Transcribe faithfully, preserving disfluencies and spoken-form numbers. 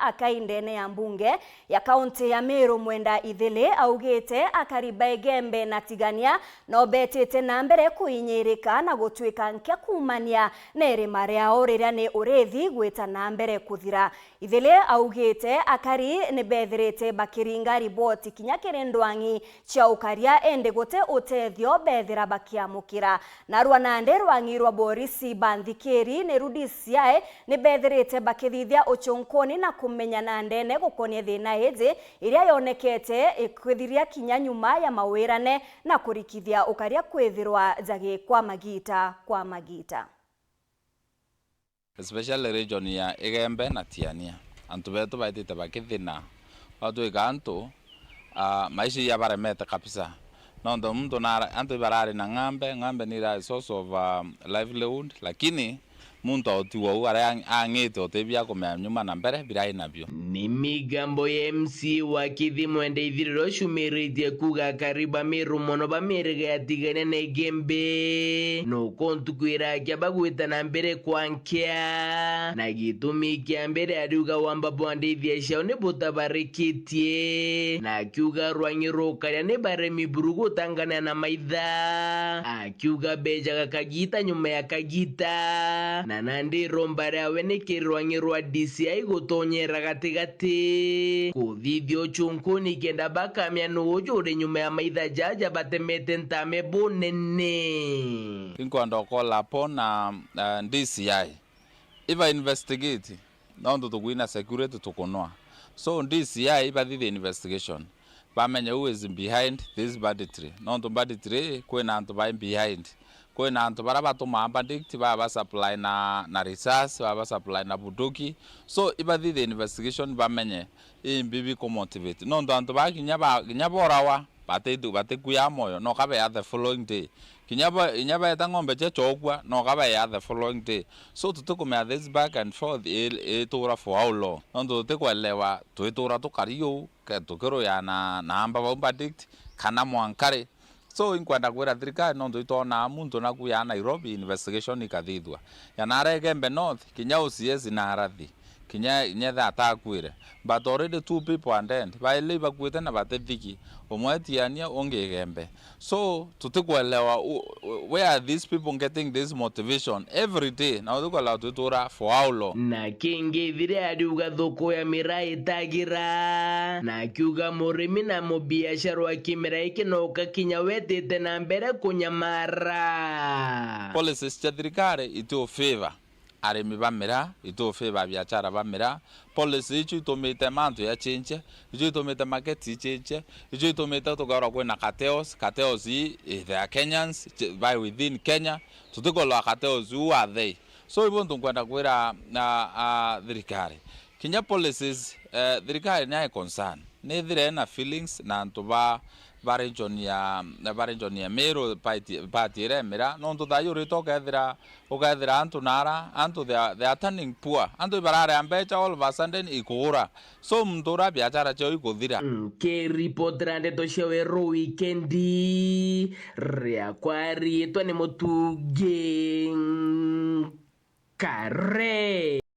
Akai ndene ya mbunge ya kaunti ya Meru Mwenda Ithili augite akari ba Igembe na Tigania no betite na mbere kuinyirika na gutwika nkia kuumania na irima riao riria ni urithi gwita na mbere kuthira. Ithili augite akari ni bethirite bakiringa riboti kinya kiri ndwang'i cia ukaria, indi guti utethio bethira bakiamukira. Narua nandi rwang'i rwa borisi ba nthikiri ni ru D C I ni bethirite bakithithia uchunkuni na kumenya na ndene gukonia thina iji iria yonekete ikwithiria kinya nyuma ya mawirane na kurikithia ukaria kwithirwa jagi kwa magita kwa magita. Especially region ya Igembe na Tiania. Antu betu baitite bakithina. Batwika antu, ah, maisha yabaremete kabisa. Nontu muntu nara-, antu ibarari na ng'ambe, ng'ambe ni ira source of, ah, livelihood, lakini muntu autigwa u aria ang-, ang'ite uti bia kumea nyuma na mbere birai nabio. Ni migambo ya M C A wa Kithi Mwende Ithiriro ciumiritie kuuga akari ba Meru mono ba miriga ya Tigania na Igembe nukuntu kwira akia bagwita na mbere kwa nkia. Na gitumi kia mbere ariuga wamba bwa ndithia ciao ni butabarikitie, na akiuga rwang'i rukaria ni baremi buru gutangania na maitha. Akiuga bejaga kagita nyuma ya kagita, na nandi iromba riawe ni kiri rwang'i rwa D C I gutonyera gatigati kuthithia uchunkuni kenda bakamia nuu uju uri nyuma ya maitha jaja batemete ntame bunene. Inkwenda ukola apo na, uh, D C I iba investigate, nontu tukwina security tukunwa. So D C I ibathithie investigation, bamenye who is behind this banditry, nontu banditry kwina antu bai behind. Kwina antu baria batumaa bandit, baba supply na, na risasi, baba supply na bunduki. So ibathithie investigation bamenye imbi bikumotivate, nontu antu baa kinya ba, kinya borawa batitu-, batikuyaa moyo, no kabea the following day. Kinya ba, kinya baeta ng'ombe cia chokua, no kabea the following day. So tutikumea this back and forth i-, itura for how long? Nontu tutikwelewa twitura tukari uu, ke-, tukiruya na, na amba bau bandit, kana mwankari. So inkwenda kwira thirikari, nontu itwonaa muntu naku ya Nairobi, investigation ikathithua. Ya nara Igembe North, kinya O C S na arathi. Kinya, kinya etha atakwire. But already two people are dead. Baili ibakuite na batithiki. Umwe Tiania, ungi Igembe. So, tutikwelewa u-, u-, where are these people getting this motivation every day? Na tutikwelewa twitura for how long? Na kingi ithire ariuga thuku ya miraa itagira. Na akiuga murimi na mubiashara wa kimera iki no ukakinya wetite na mbere kunyamara. Policies cia thirikari itu favor arimi ba miraa, itu favor biashara ba miraa. Policy icio itumite mantu ya change, icio itumite market i change, icio itumite tukorwa kwina cartels, cartels i, i, they are Kenyans, ch-, by within Kenya, tutikorwa cartels who are they. So ibo ntu nkwenda kwira na, a, thirikari. Kinya policies, eh, thirikari ni ai concern. Ni ithire na feelings na antu ba, ba region ya, ba region ya Meru, party, party iria ya miraa. Nontu thaa ii urite ukethira, ukethira antu nara, antu they are, they are turning poor. Antu ibararea mbecha all of a sudden ikuura. So muntu uria biashara ciao ikuthira. Nkiripotera ndeto cia Weru Wikendi, riakwa riitwa ni Mutungi Kare.